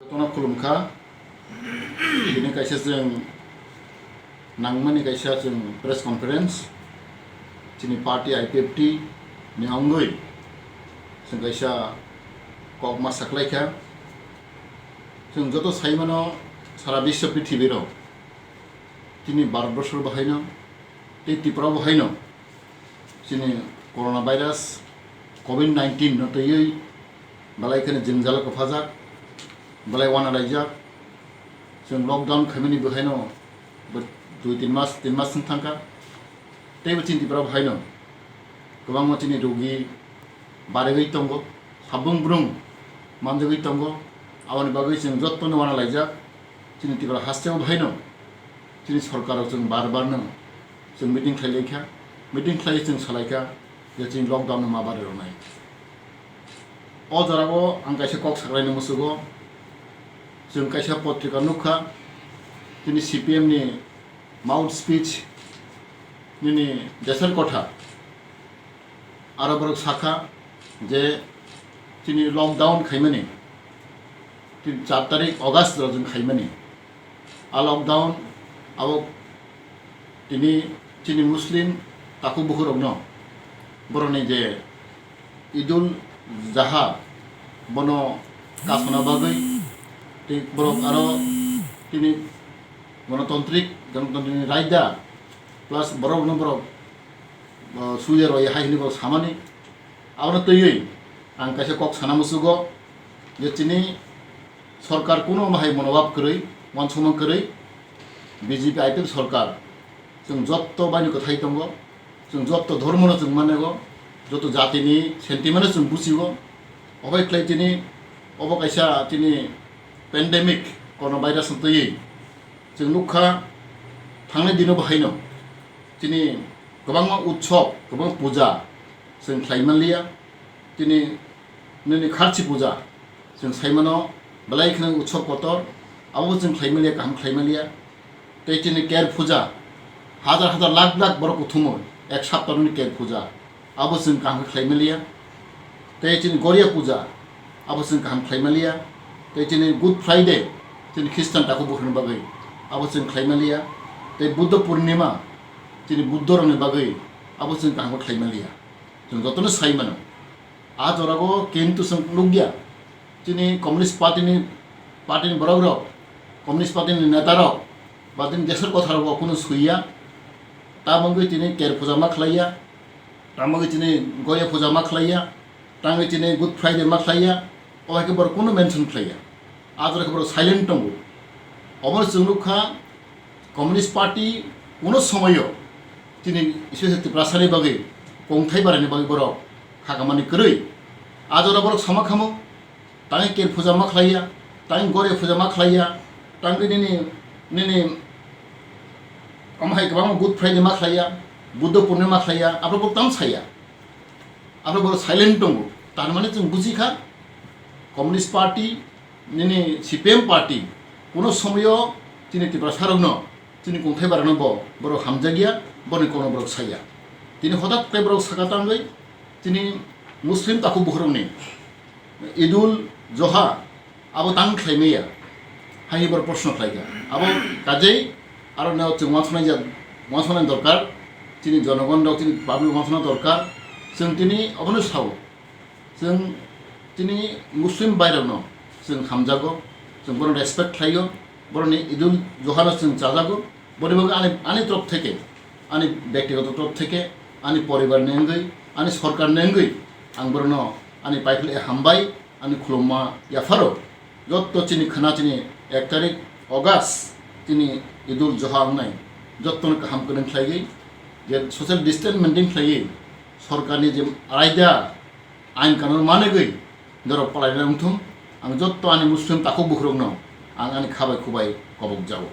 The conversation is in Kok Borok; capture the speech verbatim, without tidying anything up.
Jotono khulumkha. Bini kaisa chwng nangmani kaisa chwng press conference chini party I P F T ni ongwi chwng kaisa kok ma saklaikha. Chwng joto saimano sara biswa prithibirok chini Bharatborsor bahaino tei Tripura bahaino chini corona virus covid nineteen no twiwi belai kheno jwngjalo kwphajak, belai wanalaijak. Chwng lockdown khaimani bwhaino bo dui tin mas, tin mas wng thangkha. Teibo chini Tripura bahaino kwbangma chini rogi barigwi tongo, sabung brung manjagwi tongo. Aboni bagwi chwng jotono wanalaijak. Chini Tripura hasteo bahaino chini sorkaro chwng bar barno chwng meeting khlailaikha, meeting khlaiwi chwng salaikha je chini lockdown no ma bariroknai. O jorao ang kaisa kok saklaina musugo, chwng kaisa potrika nukha, chini C P M ni mouth speech nini Desar Kotha aro borok sakha je chini lockdown khaimani, chini char tarik August rok chwng khaimani. A lockdown abo tini chini Muslim takhuk bukhurokno borokni je Idul Zaha bono kasona bagwi tei borok aro tini Ganatantrik, Ganatantrik ni raida plus borokno borok, uh, suya roi hai hwnwi borok samani. Abono twiwi ang kaisa kok sana musugo je chini sorkar kuno bahai monobhab kwrwi, uansukmung kwrwi, B J P I P F sorkar chwng jotto baino kwthai tongo, chwng jotto dhormono chwng manego, jotto jatini sentiment-no chwng buchigo. Obai khlai chini obo kaisa chini pandemic coronavirus-no twiwi chwng nukha thangnai dino bahaino chini kwbangma utsob, kwbang puja chwng khlai manliya. Chini nini kharchi puja chwng saimano belai kheno utsob kotor, abo chwng khlai manliya, kaham khlai manliya. Tei chini ker puja, hajar hajar lakh lakh borok kuthumo ek saptahni ker puja, abo chwng kaham khe khlai manliya. Tei chini Goria puja, abo chwng kaham khlai manliya. Tei chini Good Friday, chini Christian takhuk bukhurokni bagwi, abo chwng khlai manliya. Tei Buddha Purnima, chini Buddha rokni bagwi, abo chwng kaham khe khlai manliya. Chwng jotono sai mano. A jorao kintu chwng nukya, chini Communist Party ni, party ni borok rok, Communist Party ni neta rok, ba chini Desar Kotha rok bo kunu suiya, tamogwi chini ker puja ma khlaiya, tamogwi chini Goria puja ma khlaiya, tamogwi chini Good Friday ma khlaiya, o hai khe borok kunu mention khlaiya. A jorao khe borok silent tongo. Omo chwng nukha, Communist Party kuno somoyo chini special Tiprasani bagwi kongthai baraini bagwi borok khakamani kwrwi. A jorao borok sama khamo, tangwi ker puja ma khlaiya, tangwi Goria puja ma khlaiya, tangwi nini, nini omo hai kwbangma Good Friday ma khlaiya, Buddha Purnima ma khlaiya, abo borok tamo saya. Abo borok silent tongo. Tar mane chwng bujikha, Communist Party nini C P M party kuno somoyo chini Tiprasarokno, chini kongthai barano bo borok hamjakya, boni kono borok saya. Tini hotat khe borok saka tangwi chini Muslim takhuk bukhurokni Idul Zoha abo tang khlai maya, hai borok proshno khlaikha. Abo kajei aro neo chwng wansonai jak, wansonai dorkar, chini jonogon rok, chini public wansona dorkar, chwng tini obono sao. Chwng chini Muslim bhairokno chwng hamjago, chwng bono respect khlaio, boroni Idul Zohano chwng chajago, boni bagwi ani, ani torop theke, ani bektigoto torop theke, ani poribar ni wngwi, ani sorkar ni wngwi ang borokno ani paiphile hambai, ani khulumma yapharo. Jotto chini khwna chini ek tarik August chini Idul Zoha wngnai, jottono kaham kwrwng khlaiwi, je social distance maintain khlaiwi, sorkarni je raida ain kanun manegwi norok palaina wngthung. Ang jotto ani Muslim takhuk bukhurokno ang ani khabai khubai kobok jago.